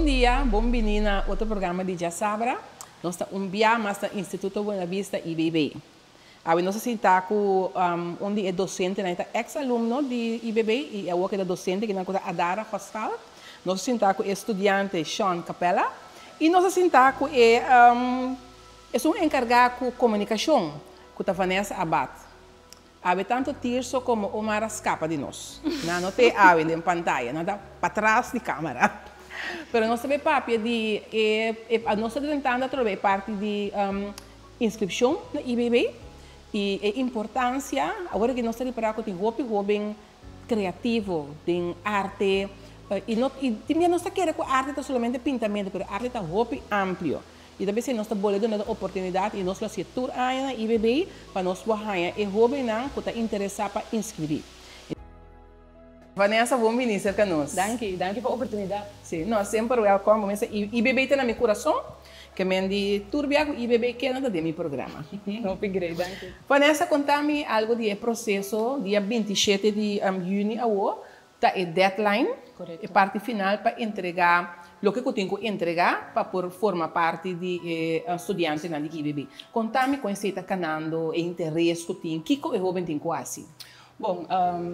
Bon dia, bon bini na otro programa di Djasabra. Nos ta un bia mas na Instituto Buena Vista, IBB. Awe nos a sinta ku un di e dosentenan, e ta eks alumno di IBB i awor ku e ta dosente kinan ku ta Adara Goschalk. Nos a sinta ku e studiante Sean Capella i nos a sinta ku e esun enkargá ku komunikashon ku ta Vanessa Abad. Awe tantu Tirso komo Omar a skapa di nos. Nan no ta e awe den pantaya, nan ta patras di kamera. Pero nos ta bay papia di e, nos ta drentando atrobe e parti di inskripshon na IBB i e importansia, awor aki nos ta ripará ku tin hopi hóben kreativo den arte i no i tin bia nos ta kere ku arte ta solamente pintamentu, pero arte ta hopi amplio. I ta p'esei nos ta bolbe duna e oportunidat i nos lo hasié tur aña na IBB pa nos por haña e hóbennan ku ta interesá pa inskribí. Vanessa, bon bini serka nos. Danki, danki pa oportunidat. Sí, no, semper wèlkòm. Bo mester, IBB ta na mi kurason, ke men di tur bia ku IBB keda ta den mi programa. Hopi grei, danki. Vanessa, konta mi algu di e proseso dia 27 di yüni awor ta e deadline, e parti final pa entregá loke ku tin ku entregá pa por forma parti di e studiantenan di IBB. Konta mi kon esei ta kanando, e interes ku tin, kiko e hóben tin ku hasi? Bon,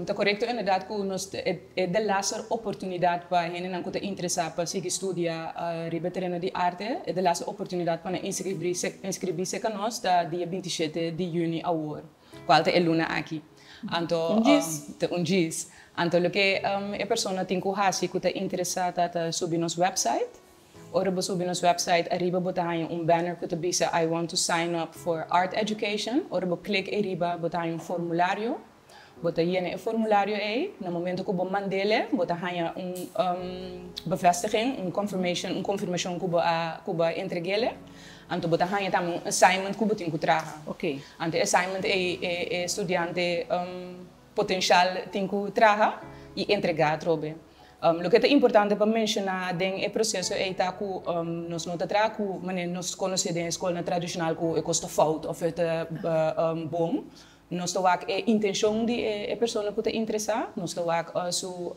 ta korekto inderdat ku nos e de laster oportunidat pa hendenan ku ta interesá pa sigui studia riba e tereno di arte, e de laster oportunidat pa nan inskribí serka nos ta dia 27 di yüni awor. Cual ta e luna aki. Anto, Un djis. Ta un djis. Anto loke e persona tin cu haci cu ta interesa ta ta subi nos website. Ora bo subi nos website ariba bo ta haña un banner cu ta bisa I want to sign up for art education. Ora bo click eriba bo ta haña un formulario. Bo ta yena e formulario ey. Na momento cu bo mandele bo ta haña un bevestiging, un confirmation, un confirmacion cu bo a cu bo a entregele. Anto bo ta haña tambe un assignment ku bo tin ku traha. Anto e assignment ei e studiante potenshal tin ku traha i entregá atrobe. Loke ta importante pa menshoná den e proseso ei ta ku nos no ta traha ku manera nos konosé den e skolnan tradishonal ku e kos ta fout òf e ta bon. Nos ta wak e intencion di e persona cu ta interesa, nos ta wak su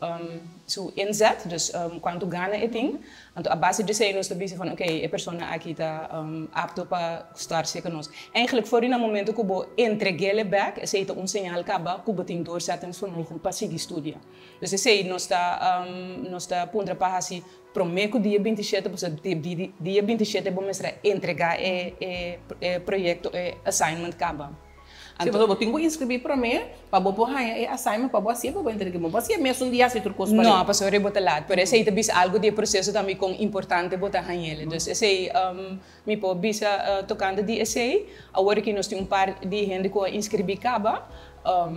su inzet, dus cuanto gana e tin. Anto a base di esey nos ta bisa van ok, e persona aki ta apto pa start cerca nos. Eigenlijk for di na momento cu bo entreg'ele bek, esey ta un señal caba cu bo tin doorzettingsvermogen pa sigui studia. Dus esey nos ta nos ta puntra pa haci prome cu dia 27, pasobra dia 27 bo mester a entrega e e proyecto, e assignment caba. Si pasobra bo tin ku inskribí promé pa bo por haña e assignment pa bo hasié pa bo entrega. Bo por hasié mesun dia hasi tur kos pa No, pasobra bo ta lat. Pero esei ta bisa algu di e proseso tambe kon importante bo ta hañ'el. Dus esei mi por bisa tokante di esei. Awor aki nos tin un par di hende ku a inskribí kaba,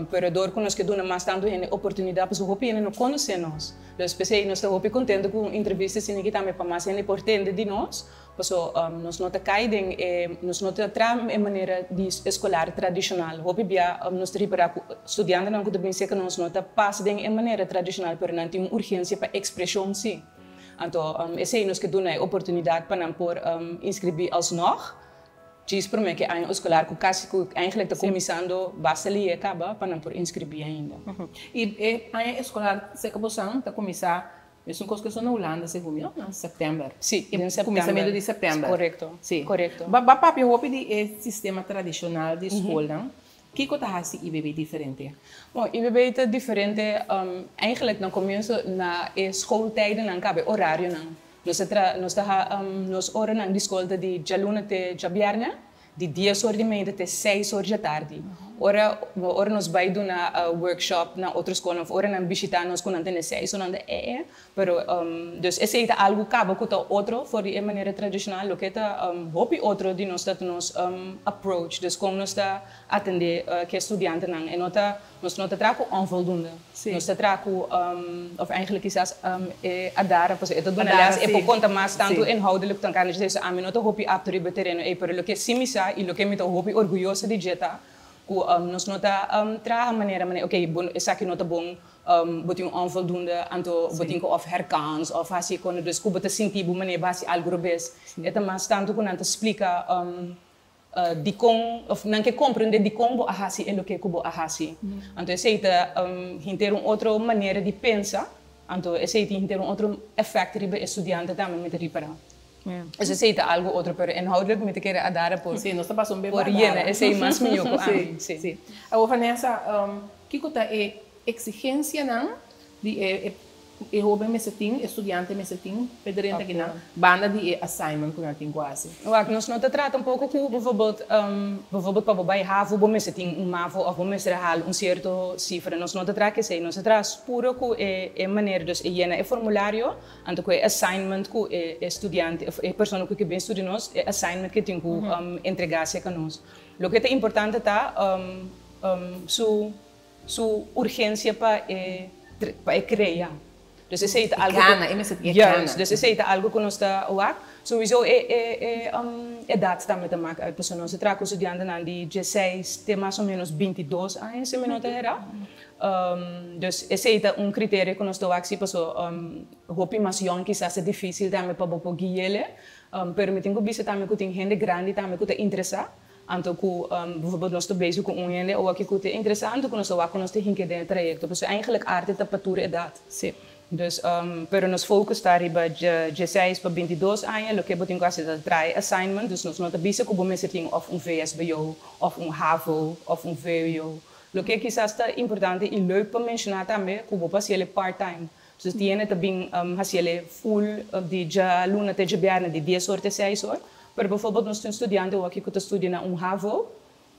pero dor ku nos ke duna mas tantu hende oportunidat pasobra hopi hende no konosé nos. Dus p'esei nos ta hopi kontento ku un entrevista asina aki tambe pa mas hende por tende di nos. Paso nos no ta kai den e, nos no ta traha e manera di eskolar tradishonal. Hopi bia nos ta ripará ku studiantenan ku ta bin serka nos no ta pas den e manera tradishonal, pero nan tin un urgensia pa ekspreshon sí. Anto esei nos ke duna e oportunidat pa nan por inskribí alsnog, djis promé ku e aña eskolar ku kasi ku eigentlik ta kuminsando basta lié kaba pa nan por inskribí ainda. I e aña eskolar serka bosan ta kuminsá Mesun kos ku esnan na Hulanda segun mi, na sèptèmber. Sí, den sèptèmber. Kuminsamentu di sèptèmber. Korekto, Sí. korekto. Ba ba papia hopi di e sistema tradishonal di skolnan. Kiko ta hasi IBB diferente? Bon, IBB ta diferente eigenlijk na komienso na e schooltijdennan kabe orarionan. Nos ta tra nos ta ha nos oranan di skol ta di djaluna te djabièrnè. Di dies or di mainta te seis or djatardi. Ora ora nos bai duna workshop na otro skolnan of ora nan bishita nos ku nan tene seis or nan ta ee. Pero dus esei ta algu kaba ku ta otro for di e manera tradishonal. Loke ta hopi otro di nos ta nos approach, dus kon nos ta atende ku e studiantenan. E no ta Nos no ta traha ku onvoldoende. Nos ta traha ku, of eigenlijk kisas e Adara, pasobra e ta duna les, e por konta mas tantu inhoudelijk tan kanda dje. So ami no ta hopi apto riba e tereno ei, pero loke si mi sa i loke mi ta hopi orguyoso di dje ta ku nos no ta traha manera manera ok bo esaki no ta bon, bo tin un onvoldoende, anto bo tin ku of herkans of hasi kono dus ku bo ta sinti bo manera bo hasi algu robes. E ta mas tantu ku nan ta splika Dikon, of nan ke komprendé dikon bo a hasi e loke ku bo a hasi. Anto esei ta henter un otro manera di pensa. Anto esei tin henter un otro effect riba e studiante tambe mi ta ripara. Dus esei ta algo otro, pero inhoudelijk mi ta kere Adara por Sí, nos ta pasa un be por pa yena Adara. esei mas mihó ku ami. Sí, Sí. sí. Awor Vanessa, kiko ta e exigencianan di e e hoben mester tin, e studiante mester tin p'e drenta kinan banda di e assignment ku nan tin ku hasi? Wak, nos no ta trata un poko ku bijvoorbeeld, bijvoorbeeld pa bo bai havo bo mester tin un mavo of bo mester haal un sierto sifra. Nos no ta traha kesei. Nos ta traha puro ku e e manera, dus e yena e formulario, anto ku e assignment ku e e studiante of e persona ku ke bin studia nos, e assignment ke tin ku entrega serka nos. Loke ta importante ta su su urgencia pa e pa e crea. Dus esey ta algo Gana, e mester tin e gana. Juist, dus esey ta algo cu nos ta wak. Sowieso e e e edad tambe ta mak uit, pasobra nos ta traha cu studiantenan di dieseis te mas o menos bintidos aña si mi no ta hera. Dus esey ta un criterio cu nos ta wak si, pasobra hopi mas yong kisas ta dificil tambe pa bo por guiele, pero mi tin cu bisa tambe cu tin hende grandi tambe cu ta interesa. Anto ku bijvoorbeeld nos ta bezig ku un hende o aki ku ta interesá, anto ku nos ta wak ku nos ta hinka den e trayekto. Pasobra eigenlijk arte ta pa tur edat. Sí. Dus, pero nos focus ta riba dieseis pa bintidos aña. Loke bo tin ku hasi ta traha e assignment. Dus nos no ta bisa ku bo mester tin òf un vsbo òf un havo òf un vwo. Loke kisas ta importante i leuk pa menshoná tambe ku bo por hasi el part time. Dus tin hende ta bin hasi el full di djaluna te djabièrnè di dies or te seis or. Pero bijvoorbeeld nos tin studiante awor aki ku ta studia na un havo,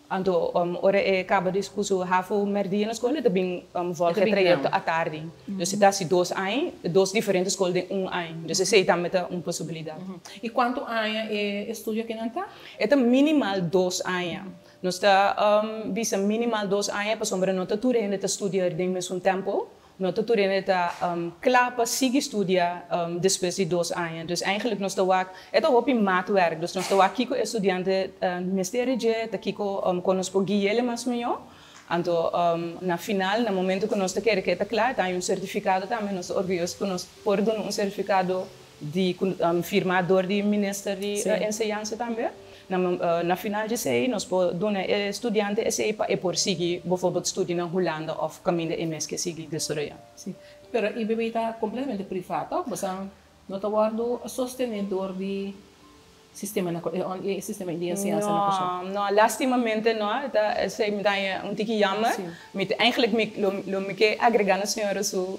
anto ora e kaba di ku su havo mèrdia na skol e ta bin vòlga e trayekto atardi. Dus e ta hasi dos aña, dos diferente skol den un aña. Dus esei tambe ta un posibilidat. I kuantu aña e estudio akinan ta? E ta minimal dos aña. Nos ta bisa minimal dos aña pasobra no ta tur hende ta studia den mesun tempo. No ta tur hende ta kla pa sigui studia despues di dos aña. Dus eigenlijk nos ta wak, e ta hopi maatwerk, dus nos ta wak kiko e studiante mester di dje, ta kiko kon nos por gui'el mas mihó. Anto na final, na momento ku nos ta kere ku e ta kla, e ta haña un sertifikado tambe. Nos ta orguyoso ku nos por duna un sertifikado di ku firmá dor di minister di enseñansa tambe. Na na final di esei nos por duna e studiante esei pa e por sigui bijvoorbeeld studia na Hulanda òf kaminda e mes ke sigui desaroyá. Sí, pero IBB ta kompletamente privá tòg? Boso no ta wòrdu sostené dor di sistema na e sistema di enseñansa na Kòrsou? No, no, lastimamente no. Ta esei mi ta haña un tiki jammer. Mi ta eigenlijk mi lo mi ke agregá na señora su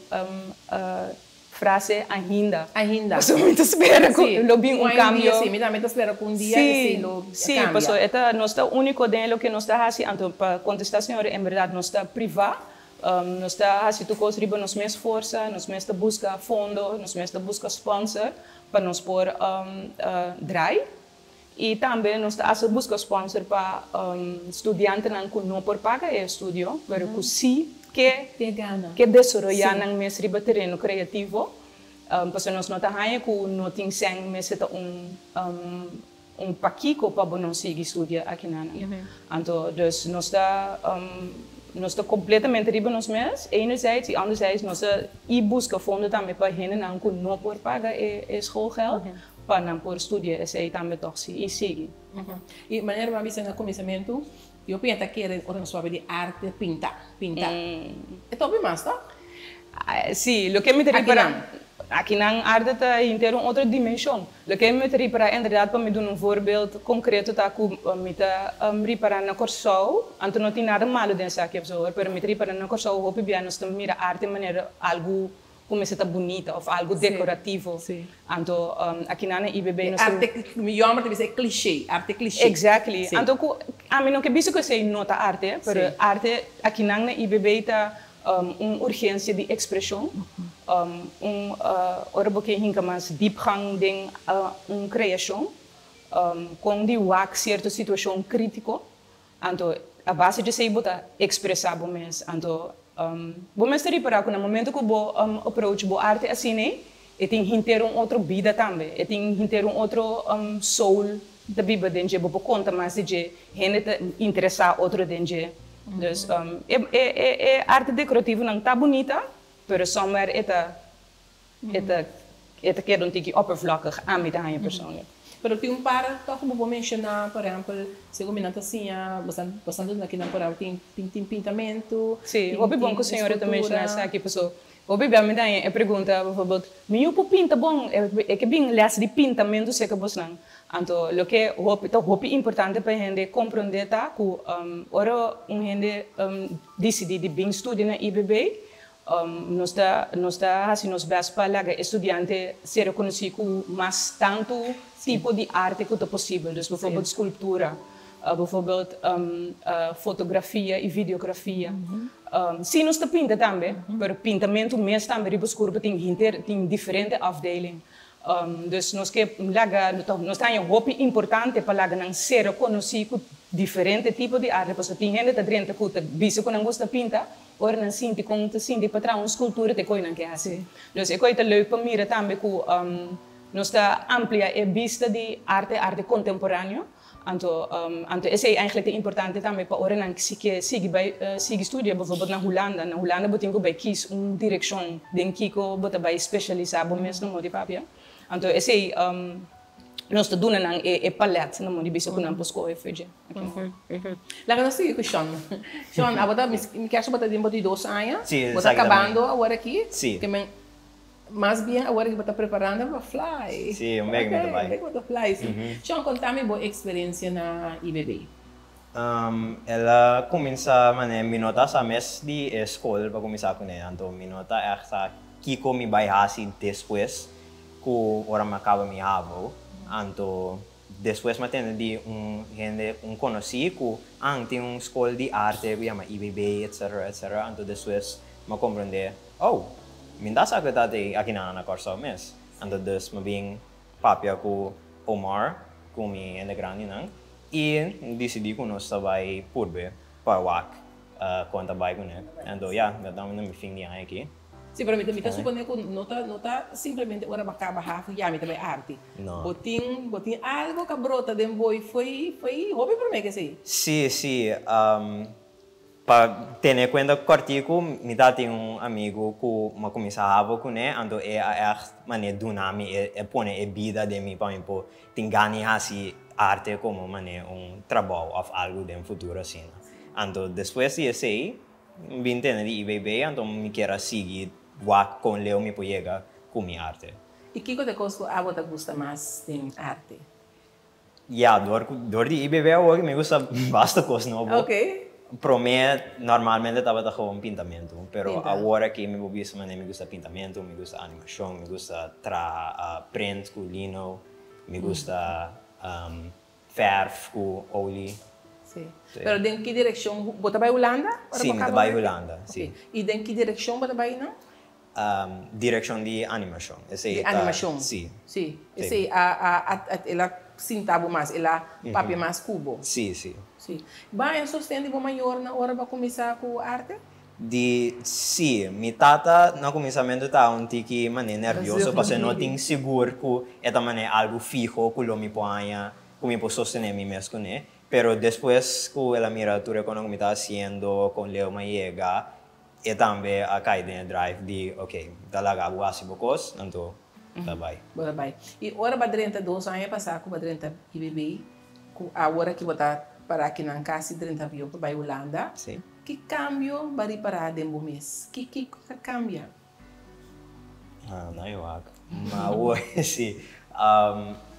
Frase ainda. Ainda. Pasobra mi ta spera ku lo bin un kambio. Si, mi tambe ta spera ku un dia esei lo kambia. Si, pasobra e ta, nos ta úniko den loke nos ta hasi, anto pa kontestá señora, en bèrdat nos ta privá, nos ta hasi tur kos riba nos mes forsa, nos mes ta buska fondo, nos mes ta buska sponsor pa nos por drai. I tambe nos ta hasta buska sponsor pa studiantenan ku no por paga e estudio, pero ku sí ke ke desaroyá nan mes riba tereno kreativo, pasobra nos no ta haña ku no tin sèn mester ta un un pakiko pa bo no sigui studia akinan. Anto dus nos ta nos ta kompletamente riba nos mes enerzijds i anderzijds nos ta i buska fondo tambe pa hendenan ku no por paga e schoolgeld. Pa nan por studia esei tambe tòg si i sigui. I manera bo a bisa na kuminsamentu, yo piensa ta kere ora nos papia di arte pinta, pinta. E ta hopi mas tòg? Si, loke mi ta ripará, akinan arte ta hinter un otro dimenshon. Loke mi ta ripará en realidad pa mi duna un voorbeeld konkreto ta ku mi ta ripará na Kòrsou, anto no tin nada malo den esaki of zo hoor, pero mi ta ripará na Kòrsou hopi bia nos ta mira arte manera algu Ku mester ta bunita of algu dekorativo. Anto akinan na IBB nos ta. Arte, mi yòmber ta bisa e cliché, arte cliché. Exactly. Anto ku ami no ke bisa ku esei no ta arte, pero arte akinan na IBB ta un urgensia di ekspreshon, un ora bo ke hinka mas diepgang den un kreashon, kon di wak sierto situashon kritiko. Anto a base di esei bo ta ekspresá bo mes. Anto bo mester ripará ku na momento ku bo approach bo arte asina e tin henter un otro bida tambe, e tin henter un otro soul ta biba den dje, bo por konta mas di dje, hende ta interesá otro den dje. Dus e e e arte dekorativonan ta bunita, pero somewhere e ta E ta e ta keda un tiki oppervlakkig, ami ta haña persoonlijk. Pero tin un par tòg ku bo por menshoná, por ehèmpel, segun mi nan ta siña bastante duna kinan por ehèmpel tin tin tin pintamentu, Sí, tin hopi bon tin ku señora ta menshoná eskultura. esaki, paso Hopi bia mi ta haña e pregunta, bijvoorbeeld, mi yu por pinta bon? E ke bin les di pintamentu serka bosnan. Anto loke hopi ta hopi importante pa e hende komprondé ta ku ora un hende disidí di bin studia na IBB, nos ta nos ta hasi nos bèst pa laga e studiante ser rekonosí ku mas tantu tipo di arte ku ta posibel. Dus bijvoorbeeld skulptura, bijvoorbeeld fotografia i videografia. Sí nos ta pinta tambe, pero pintamentu mes tambe riba skur tin hinter tin diferente afdeling. Dus nos ke laga, nos ta haña hopi importante pa laga nan ser konosí ku diferente tipo di arte, pasobra tin hende ta drenta ku ta bisa ku nan gusta pinta, ora nan sinti kon ta sinti pa traha un skultura ta e koi nan ke hasi. Dus e koi ta leuk pa mira tambe ku nos ta amplia e bista di arte, arte kontemporáneo. Anto, anto esei eigenlijk ta importante tambe pa ora nan si ke sigui bai sigui studia bijvoorbeeld na Hulanda. Na Hulanda bo tin ku bai kies un direkshon den kiko bo ta bai spesialisá bo mes na modo di papia. Anto esei nos ta duna nan e e palet na modo di bisa ku nan por skohe for dje. Laga nos sigui ku Shon. Shon, abo ta, mi kier bo ta den bo di dos aña. Bo ta kabando awor aki. Ke men Mas bien awor ki bo ta preparando pa fly. Sí, un bek mi ta bai. Un bek bo ta fly, sí. Shon, konta mi bo eksperensia na IBB. El a kuminsá manera mi no ta sa mes di e skol pa kuminsá kuné, anto mi no ta ègt sa kiko mi bai hasi despues ku ora mi a kaba mi havo. Anto despues mi a tende di un hende, un konosí ku an tin un skol di arte ku yama IBB etcetera etcetera, anto despues mi a komprendé, oh, mi ta sa ku e ta te akinan na Kòrsou mes. Anto dus mi bin papia ku Omar, ku mi hende grandinan, i disidí ku nos ta bai purbe pa wak kon ta bai kuné. Anto ya, mi ta na mi fin di aña aki. Sí, pero mi ta mi ta suponé ku no ta no ta simplemente ora bo a kaba haf ya mi ta bai arte. No. Bo tin bo tin algo ku a brota den bo i foi foi hopi promé ke esei. Sí, sí. Pa tene kuenta kòrtiku, mi ta tin un amigu ku mi a kuminsá havo kuné, anto e a ègt manera duna mi, e pone e bida den mi pa mi por tin gana di hasi arte komo manera un trabou òf algu den futuro asina. Anto despues di esei, mi bin tene di IBB, anto mi kier a sigui wak kon leu mi por yega ku mi arte. I kiko ta e kos ku abo ta gusta mas den arte? Ya, dor ku dor di IBB awor mi gusta basta kos nobo. Promé normalmente tabata gewoon pintamentu, pero awor aki mi por bisa manera mi gusta pintamentu, mi gusta animashon, mi gusta traha print ku lino, mi gusta fèrf ku olie. Sí. Pero den ki direkshon bo ta bai Hulanda? Sí, mi ta bai Hulanda, sí. I den ki direkshon bo ta bai nan? Direccion di animacion. Esey Di animacion. Si. Si. Esey a a a el a sinta bo mas, el a papia mas cu bo. Si, si. Si. Ba e sosten di bo mayornan ora bo a cuminsa cu arte? Di, si. Mi tata na cuminsamento ta un tiki mane nervioso pasobra e no tin sigur cu e ta mane algo fiho cu lo mi por haña, cu mi por sostene mi mes cune. Pero despues cu el a mira tur e cono cu mi ta haciendo, con leu mi a yega, E tambe a kai den e drive di ok, mi ta laga bo hasi bo kos, anto ta bai. Bo ta bai. I ora bo a drenta dos aña pasá ku bo a drenta IBB, ku awor aki bo ta pará akinan kasi drenta avion pa bai Hulanda, ki kambio bo a ripará den bo mes? Ki kiko ta kambia? Ah, no yo wak. Ma awor si.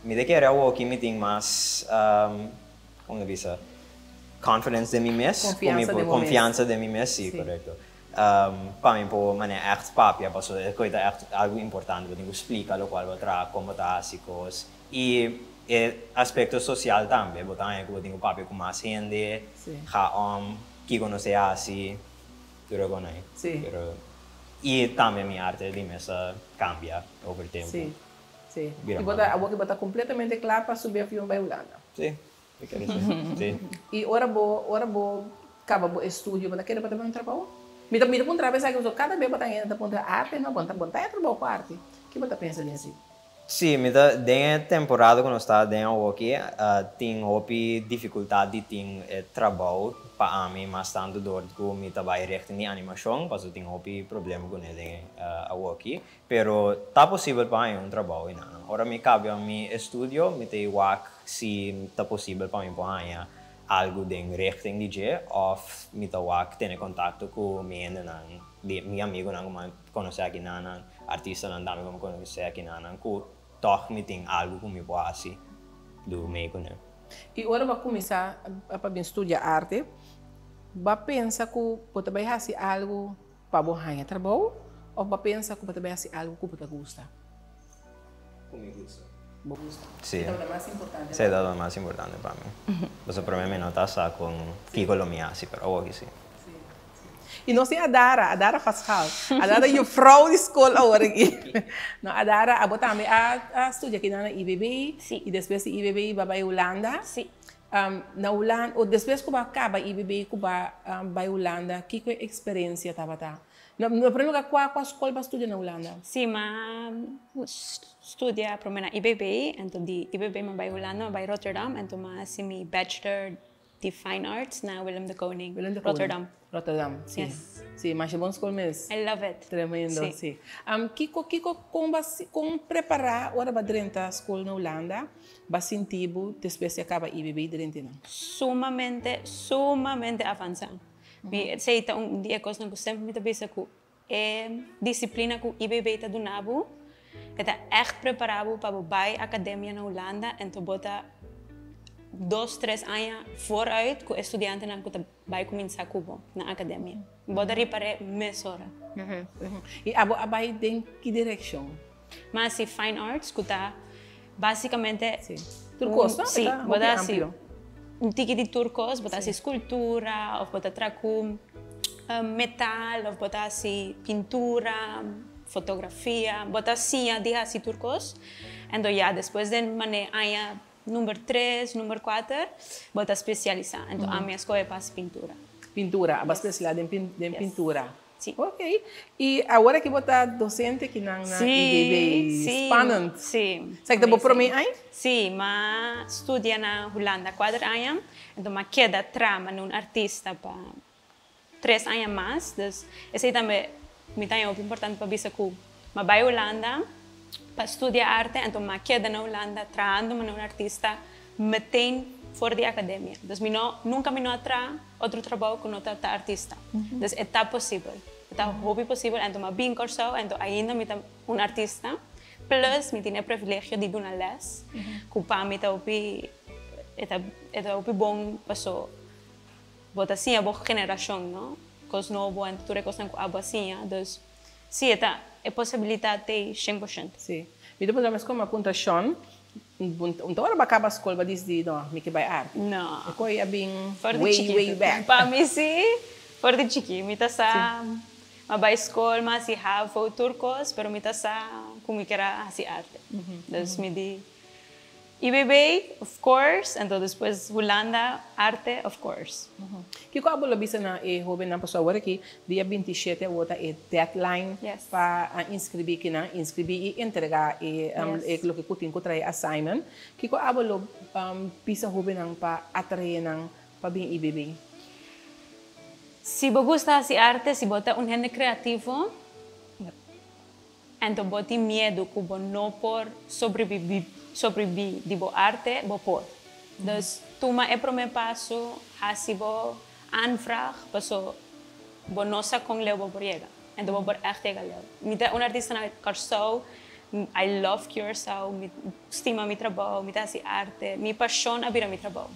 Mi ta kere awor ki mi tin mas, como ta bisa, confidence den mi mes. Confiansa den bo mes. Confiansa den mi mes, si, correcto. Pa mi por manera echt papia, pasobra e koe ta echt algo importante, bo tin ku splika lokual bo traha, kon bo ta hasi kos. I e aspecto social tambe, bo ta haña ku bo tin ku papia ku mas hende, ga om, kiko nos ta hasi. Tur e konai. Sí. Pero i tambe mi arte di mes a cambia over tempo. Sí, sí. Bira I bo ta mas. awor ki bo ta completamente cla pa subi avion bai Hulanda. Sí, mi kere sí. Sí. I ora bo ora bo caba bo estudio bo ta kere pa ta bai un trabou? Mi ta mi ta puntra esaki pasobra cada bes bo ta hende ta puntra arte no bo ta bo ta haña trabou ku arte. Ki bo ta pensa di esei? Sí, mi ta den e temporada ku nos ta den awoki tin hopi difikultat di tin e trabou pa ami mas tantu dor ku mi ta bai richting di animashon pasobra tin hopi problema kuné den awoki pero ta posibel pa haña un trabou einan. Ora mi kabia mi estudio mi ta wak si ta posibel pa mi por haña. Algu den richting di dje of mi ta wak tene kontakto ku mi hendenan, di mi amigunan ku mi a konosé akinanan, artistanan tambe ku mi a konosé akinanan ku tòg mi tin algu ku mi por hasi du mei kuné. I ora bo a kuminsá pa bin studia arte, bo a pensa ku bo ta bai hasi algu pa bo haña trabou of bo a pensa ku bo ta bai hasi algu ku bo ta gusta? Ku mi gusta. Bo gusta. Sí. E tabata mas importante pa Sí, e tabata mas importante pa mi. Pasobra promé mi no ta sa kon kiko lo mi hasi, pero awoki sí. Sí, sí. I nos tin Adara, Adara van Schaal. Adara juffrouw di skol awor aki. No, Adara, abo tambe a a studia akinan na IBB. Sí. I despues di IBB bo a bai Hulanda. Sí. Na Hulanda, o despues ku bo a kaba IBB ku bo a bai Hulanda, kiko e eksperensia tabata? Na primer lugar, kua kua skol bo a studia na Hulanda? Sí, m'a studia prome na IBB, anto di IBB m'a bai Hulanda, m'a bai Rotterdam, anto m'a hasi mi bachelor di Fine Arts na Willem de Kooning, Willem de Kooning. Rotterdam. Rotterdam, sí. Yes. Sí, masha bon skol mes. I love it. Tremendo, Sí. sí. Kiko, kiko, kon bo a kon prepará ora bo a drenta skol na Hulanda, bo a sinti bo despues di a kaba IBB drenta nan? Sumamente, sumamente avansá. Mi esei ta un di e kosnan ku semper mi ta bisa ku e disiplina ku IBB ta duna bo e ta ègt prepará bo pa bo bai akademia na Hulanda ento bo ta dos tres aña vooruit ku e studiantenan ku ta bai kuminsá ku bo na akademia. Bo ta ripar'é mesora. I abo a bai den ki direkshon? M'a hasi Fine Arts ku ta basikamente Tur kos, no? Sí, E ta bo hopi ta hasi amplio. un tiki di tur kos, bo ta hasi skultura òf bo ta traha ku metal òf bo ta hasi pintura, fotografia, bo ta siña di hasi tur kos. Enton ya despues den manera aña number tres, number kuater, bo ta spesialisá. Enton ami a skohe pa hasi pintura. Pintura, abo a spesialisá den pintura. Sí. Ok. I awor aki bo ta docente kinan na IBB. Sí, Spannend. Sí. Sa ki ta bo prome aña? Sí, m'a studia na Hulanda kuater aña, enton m'a keda traha manera un artista pa tres aña mas. Dus esei tambe mi ta haña hopi importante pa bisa ku m'a bai Hulanda pa studia arte, enton m'a keda na Hulanda trahando manera un artista meteen for di akademia. Dus mi no, nunka mi no a traha otro trabou ku no ta ta artista. Dus e ta posibel. E ta hopi posibel. Anto mi a bin Kòrsou, anto ainda mi ta un artista. Plus mi tin e privilegio di duna lès, ku pa mi ta hopi, e ta e ta hopi bon paso bo ta siña bo generashon, no? Kos nobo anto tur e kosnan ku abo a siña. Dus si e ta e posibilitat t'ei shen por shent. Sí. Mi ta puntra mes komo a puntra Shon, Un ta ora bo a kaba skol bo a disdi no mi ke bai arte. No. E koi a bin For di way chikito. way back. Pa mi si, for di chiki. Mi ta sa mi a bai skol, mi a hasi havo, tur kos, pero mi ta sa ku mi kier a hasi arte. Dus mi di IBB, of course, anto despues Hulanda, arte, of course. Kiko abo lo bisa na e hobennan pasobra awor aki dia 27 awor ta e deadline pa inscribi kinan inscribi y entrega e loke cu tin cu trae assignment. Kiko abo lo bisa hobennan pa atrae nan pa bin IBB? Si bo gusta haci arte, si bo ta un hende creativo, Anto bo tin miedu ku bo no por sobrevivi sobrevivi di bo arte, bo por. Dus tuma e promé paso, hasi bo aanvraag, paso bo no sa kon leu bo por yega. Anto bo por ègt yega leu. Mi ta un artista na Kòrsou, I love Curaçao, mi stima mi trabou, mi ta hasi arte, mi pashon a bira mi trabou.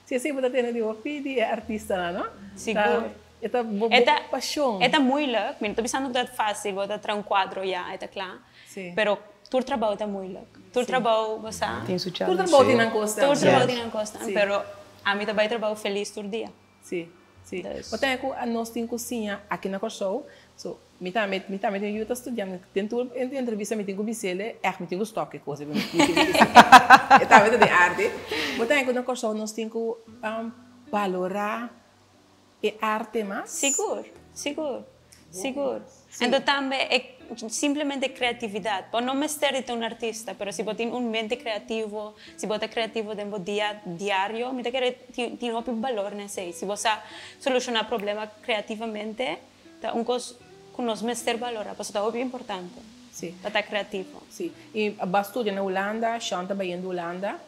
Si esei bo ta tene di hopi di e artistanan, no? Sigur. E ta bo pasion. E ta moeilijk, mi no ta bisando ku ta fásil, bo ta traha un kuadro ya e ta kla. Si. Pero tur trabou ta moeilijk. Tur trabou, bo sa. Tin su Tur challenge. trabou tin nan kosnan. Tur trabou tin nan kosnan, Si. pero ami ta bai trabou felis tur dia. Si, si. Dus. Bo ta ku nos tin ku siña aki na Kòrsou, so mi tambe mi tambe tin yu ta studiando, den tur entrevista mi tin ku bis'el, ègt mi tin ku stòp ki kos mi tin ku bis'el. E tambe ta den arte. Bo ta ku na Kòrsou nos tin ku balorá e arte mas. Sigur, sigur, sigur. Anto tambe e simplemente creatividad. Bo no mester di ta un artista, pero si bo tin un mente creativo, si bo ta creativo den bo dia diario, mi ta kere tin hopi balor na esey. Si bo sa soluciona problema creativamente, ta un cos cu nos mester balora, pasobra ta hopi importante pa ta creativo. Si. Y bo a studia na Hulanda, Sean ta bayendo Hulanda.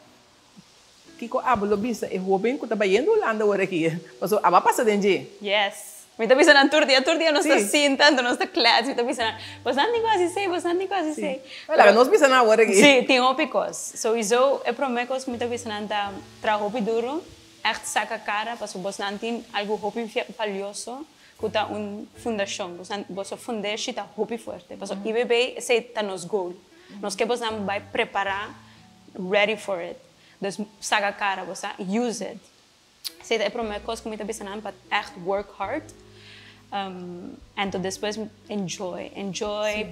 Kiko abo lo bisa e hoben ku ta bayendo Hulanda ora aki? Pasobra abo a pasa den dje. Yes. Mi ta bisa nan tur dia, tur dia nos ta sinta, anto nos ta klets, mi ta bisa nan, bosnan tin ku hasi esei, bosnan tin ku hasi esei. Laga nos bisa nan awor aki. Sí, tin hopi kos. Souiso e promé kos ku mi ta bisa nan ta traha hopi duru, ègt saka kara, pasobra bosnan tin algu hopi valioso ku ta un fundashon. Bosnan, boso fundeshi ta hopi fuerte. Pasobra IBB esei ta nos goal. Nos ke bosnan bai prepará ready for it. Dus saka kara bo sa, use it. Esei ta e promé kos ku mi ta bisa nan pa ègt work hard. Anto despues enjoy, enjoy,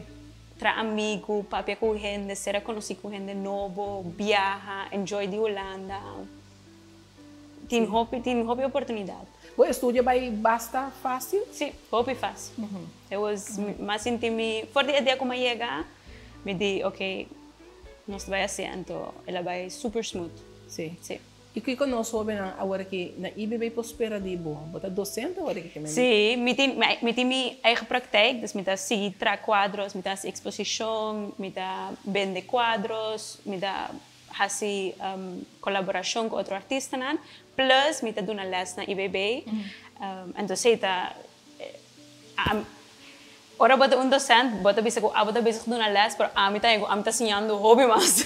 traha amigu, papia ku hende, sera konosí ku hende nobo, biaha, enjoy di Hulanda. Tin hopi, tin hopi oportunidat. Bo estudio bai basta fásil? Sí, hopi fásil. It was, mi a sinti mi, for di e dia ku mi a yega, mi di ok, Nos ta bai hasi anto el a bai super smooth. Sí. Sí. I kiko nos hobennan awor aki na IBB por spera di bo? Bo ta docente awor aki, Kimberly? Sí, mi tin mi tin mi eigen praktijk, dus mi ta sigui traha cuadros, mi ta hasi exposicion, mi ta bende cuadros, mi ta hasi colaboracion cu otro artistanan, plus mi ta duna les na IBB. Anto esey ta Ora bo ta un docent, bo ta bisa cu abo ta bezig duna les, pero ami ta cu ami ta siñando hopi mas.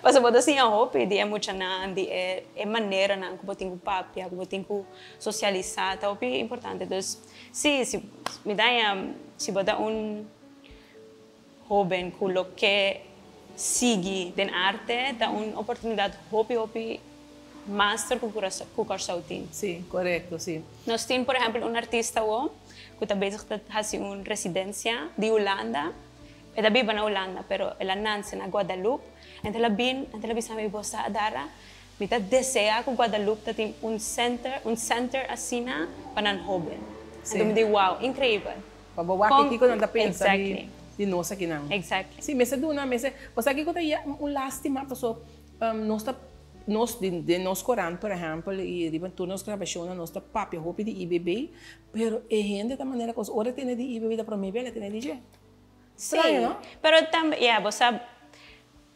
Pasobra bo ta siña hopi di e muchanan, di e e maneranan cu bo tin cu papia, cu bo tin cu socialisa, ta hopi importante. Dus, si, si mi ta haña si bo ta un hoben cu lo ke sigui den arte, ta un oportunidad hopi, hopi master cu cu Kòrsou tin. Sí, corecto, sí. Nos tin, por ehempel, un artista awo cu ta bezig ta haci un residencia di Hulanda. E ta biba na Hulanda, pero el a nace na Guadalupe. Enta el a bin, enta el a bisa mi, Bo sa, Adara, mi ta desea cu Guadalupe ta tin un center, un center asina pa nan hoben. Sí. Anto mi di, Wow, increibel. Pa bo wak Con, kiko nan ta pensa di exactly. di nos akinan. Exactly. Sí, mester duna, mester, bo sa kiko ta ya un lastima paso nos ta nos den nos korant por ehempel y riba tur nos grabacionnan nos ta papia hopi di IBB, pero e hende ta manera cos ora tene di IBB ta prome bel a tene di dje. Sí, Straño no? pero tambe, ya, bo sa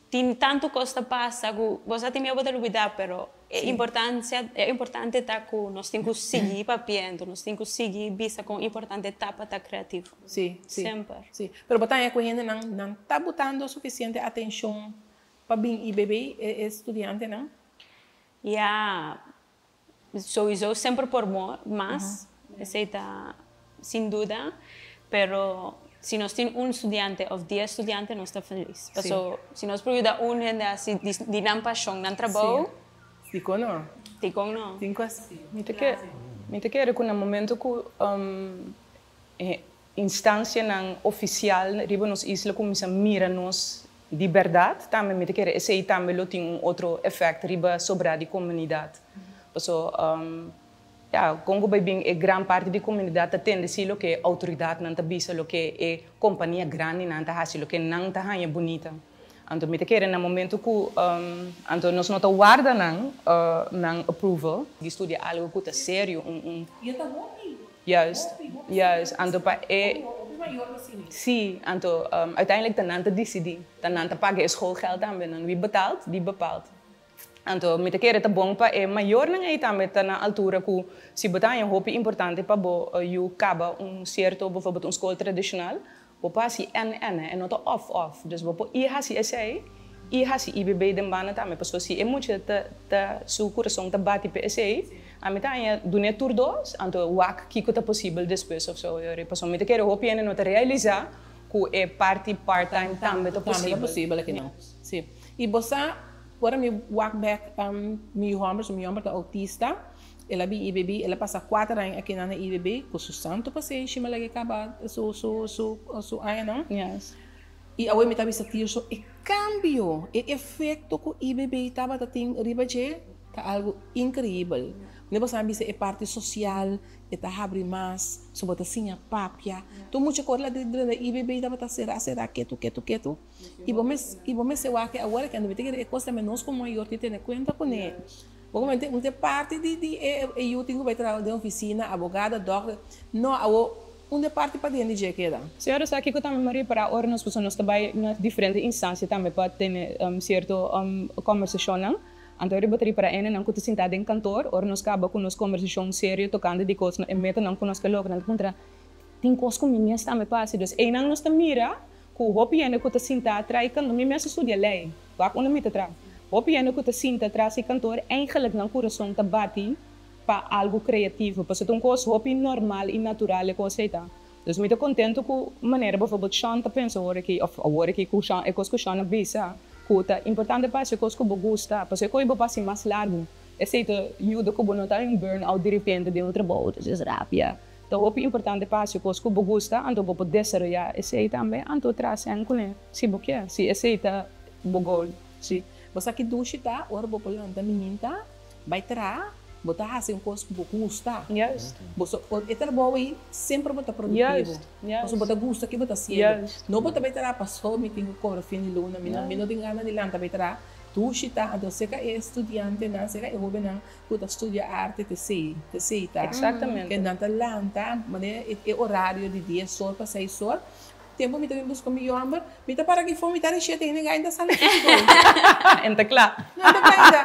Tin tantu kos ta pasa ku bo sa tin miedu bo ta lubidá, pero e importansia, e importante ta ku nos tin ku sigui papiendo, nos tin ku sigui bisa kon importante ta pa ta kreativo. Sí, sí. Semper. Sí. Pero bo ta haña ku hendenan nan ta butando sufisiente atenshon pa bin IBB, e studiantenan? Ya, Souiso semper por mas, esey ta sin duda, pero si nos tin un studiante of dies studiante nos ta feliz. Paso si nos por yuda un hende haci di nan pasion nan trabou. Dikon no? Dikon no? Tin cu haci. Mi ta kere, mi ta kere cu na momento cu e instancianan oficial riba nos isla cuminsa mira nos Di bèrdat tambe mi ta kere esei tambe lo tin un otro efèkt riba sobrá di komunidat. Paso ya, kon ku bai bin e gran parti di komunidat ta tende si loke outoridatnan ta bisa, loke e kompania grandinan ta hasi, loke nan ta haña bunita. Anto mi ta kere na momento ku anto nos no ta warda nan nan approval di studia algu ku ta serio, un un. I e ta hopi. Juist, Hopi, hopi juist. serioso. Anto pa e. Hopi, hopi mayor ta sini. Sí, anto uiteindelijk ta nan ta disidí. Ta nan ta paga e schoolgeld tambe. Nan wie betaalt, die bepaalt. Anto mi ta kere ta bon pa e mayornan ei tambe ta na altura ku si bo ta haña hopi importante pa bo yu kaba un sierto, bijvoorbeeld un skol tradishonal, Bo por hasi en en e no ta of of. Dus bo por i hasi esei i hasi IBB den banda tambe. Pasobra si e mucha ta ta su kurason ta bati pa esei, ami ta haña dun'é tur dos, anto wak kiko ta posibel despues of so. Pasobra mi ta kere hopi hende no ta realisá ku e parti part time tambe ta Tambe ta posibel. posibel akinan. Si. I bo sa, ora mi wak bek mi yu hòmber, so mi yu hòmber ta outista, El a bin IBB, el a pasa kuater aña akinan na IBB ku su santu pasenshi mi a laga e kaba su su su su añanan. Yes. I awe mi ta bisa Tirso e kambio, e efekto ku IBB tabata tin riba dje ta algu inkreibel. Bo no por bisa e parti sosial e ta habri mas, so bo ta siña papia. Tur mucha kos la drenta IBB tabata sera sera ketu ketu ketu. I bo mes i bo mester wak awor ke anto mi ta kere e kos tambe nos komo mayor tin tene kuenta kuné. Bo komente un ta parti di di e e yu tin ku bai traha den ofisina, abogado, dòkter. No, awo un ta parti paden di dje keda. Señora sa kiko tambe mi ripará ora nos pasobra nos ta bai na diferente instansia tambe pa tene sierto kombersashonnan. Anto riba ta ripara hendenan ku ta sintá den kantor ora nos kaba ku nos kombersashon serio tokante di kos e metanan ku nos ke logra. Nan ta puntra, Tin kos ku mi mes tambe pa hasi? Dus einan nos ta mira ku hopi hende ku ta sintá tras e kantor, mi mes a studia lei, wak unda mi ta traha, hopi hende ku ta sinta tras e kantor eigenlijk nan kurason ta bati pa algu kreativo, pasobra ta un kos hopi normal i natural e kos ei ta. Dus mi ta kontentu ku manera bijvoorbeeld Sean ta pensa awor aki, òf awor aki ku Sean, e kos ku Sean a bisa, ku ta importante pa hasi e kos ku bo gusta, pasobra e ko'i bo pa hasi mas largu. Esei ta yuda ku bo no ta un burn out direpente den un trabou, entonces rabia. Ta hopi importante pa hasi e kos ku bo gusta, anto bo por desaroyá esei tambe, anto traha sèn kuné, si bo kier, si esei ta bo goal. Si. Bo sa ki dushi ta ora bo por lanta mininta? Bai traha, bo ta hasi un kos ku bo gusta. Bo so, e trabou ei semper bo ta produktivo. Pasobra bo ta gusta ke bo ta hasiendo. No bo ta bai traha paso mi tin ku kobra fin di luna, mi no mi no tin gana di lanta bai traha. Dushi ta, anto serka e studiantenan, serka e hobennan ku ta studia arte ta esei, ta esei ta. Ke nan ta lanta manera e orario di dies or pa seis or. Tempo mi ta bin buska mi yòmber, mi ta para aki for mi ta di shete hende gai ta sali for skol. En ta kla. No, en ta kla ainda.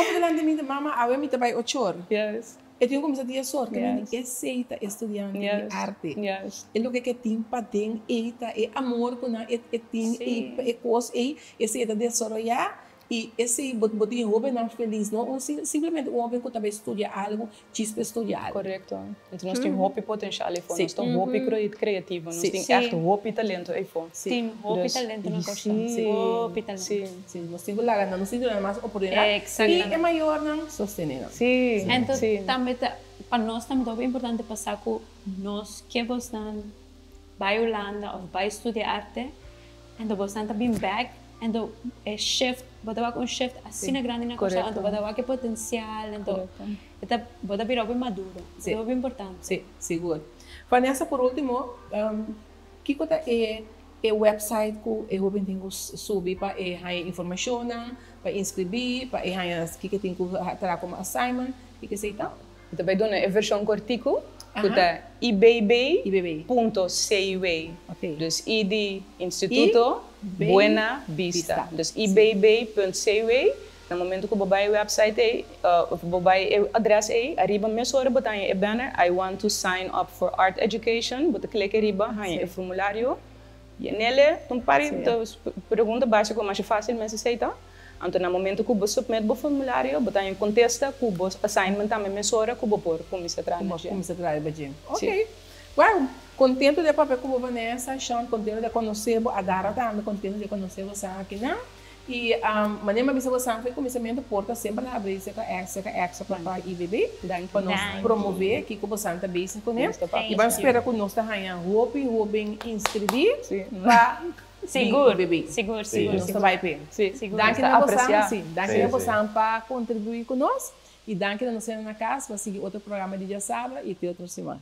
Òf delante mi ta, mama awe mi ta bai ochor. E tin ku kuminsá dies or. Ke mende esei ta e studiante di arte. E loke ke tin paden ei ta e amor ku nan e tin ei pa e kos ei, esei e ta desaroyá i esei bo bo tin hóbennan felis, no un simplemente un hóben ku ta bai studia algu Djis pa studia algu. Korekto. Enton nos tin hopi potenshal eyfo. Nos ta hopi kreativo. Nos tin ègt hopi talento eyfo. Tin hopi talento na Kòrsou. Hopi talento. Si. Nos tin ku laga nan. Nos tin ku duna nan mas oportunidat. Eksaktamente. I e mayornan sostené nan. Enton tambe ta pa nos tambe ta hopi importante pa sa ku nos ke bosnan bai Hulanda òf bai studia arte. Anto bosan ta bin bek, anto e shift, bo ta wak un shift asina grandi na Kòrsou, anto bo ta wak e potensial, anto e ta, bo ta bira hopi maduro, e ta hopi importante. Sí, sigur. Vanessa, por ultimo, kiko ta e e website ku e hoben tin ku subi pa e haña informashonnan, pa inskribí, pa e haña kiko e tin ku traha komo assignment, kiko esei ta? Mi ta bai duna e vershon kortiku ku ta ibb punto cw. Dus I di Instituto Buena Bista. Dus ibb punt cw. Na momento ku bo bai e website ei of bo bai e adres ei, ariba mesora bo ta haña e banner I want to sign up for art education. Bo ta klek ariba, haña e formulario. Yenele ta un par di pregunta básiko masha fásil mester seita. Anto na momento ku bo submit bo formulario, bo ta haña kontesta ku bo assignment tambe mesora ku bo por kuminsá traha na dje. Ku bo kuminsá traha riba dje. Ok. Wou, kontento di a papia ku bo Vanessa, Sean kontento di a konosé bo, Adara tambe kontento di a konosé bo sa akinan. I manera mi a bisa bo sa for e kuminsamentu porta semper ta habrí serka serka extra pa pa IBB pa nos promové kiko bo sa ta bezig kuné. I ban spera ku nos ta haña hopi hoben inskribí pa Sigur, sigur, sigur. Nos ta bai p'e. Danki na bosan, si, danki na bosan pa kontribuí ku nos i danki na nos hende na kas pa sigui otro programa di Djasabra i te otro siman.